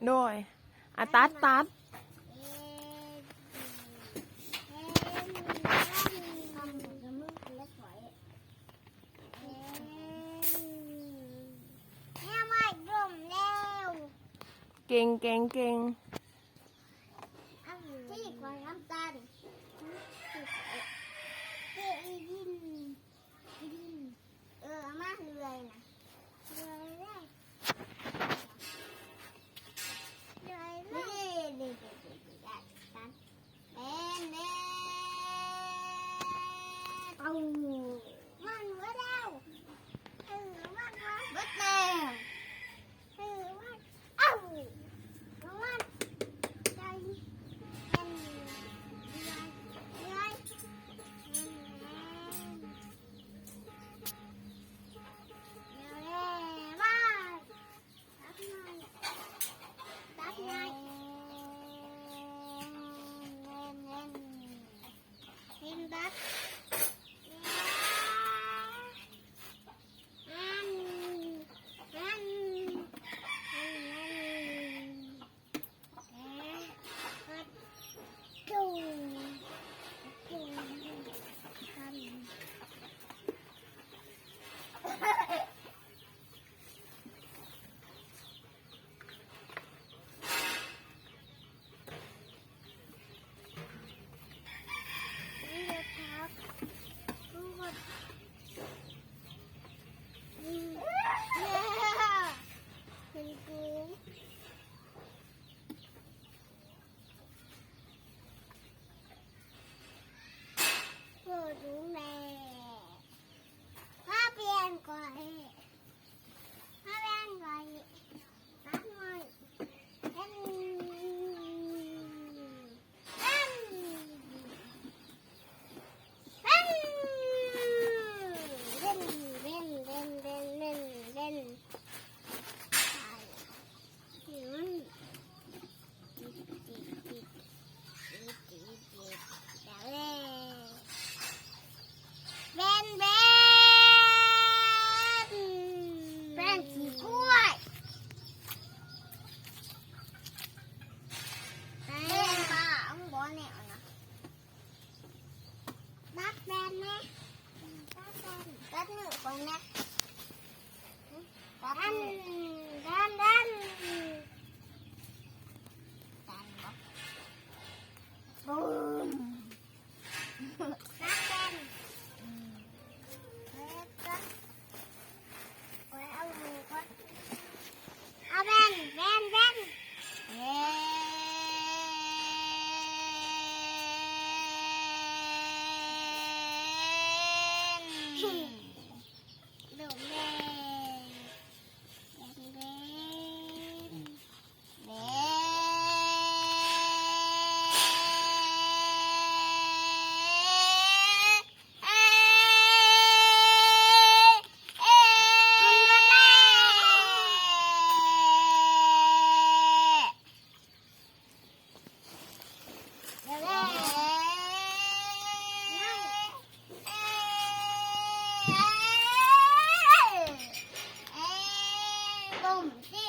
ໂດຍ ອາ ຕັດ ຕັດ ເກັ່ງ ເກັ່ງ ເກັ່ງ. ທີ່ຂອງນ້ຳຕານ ທີ່ ທີ່ ເອີ ເອົາມາເລື້ອຍນະ ເລື້ອຍເລີຍ ເລື້ອຍເລີຍ ນີ້ ນີ້ ນີ້ ນີ້ ນີ້ ນີ້ ເອົ້າ ມັນເບິດແລ້ວ ເອີ ມັນເບິດແລ້ວ. ແບນ ແບນ ແບນຂີ້ກວາຍ ແບນ ປາ ເອົາບໍ່ແນວນະ ຕັດແບນແດ່ ຕັດແບນ ຕັດມືຂ້ອຍແດ່. ດັນ ດັນ ດັນ ດັນ ດັນ ບູມ ດັນ ດັນ ອືມ ເຮັດກ່ອນ ຂ້ອຍເອົາມືກ່ອນ ເອົາແບນ ແບນ ແບນ ເອີ ໂດແມນ ແບນ ແບນ ແບນ ເອ ເອ ເອີ ເອີ ເອີ ກົ້ມຕິ.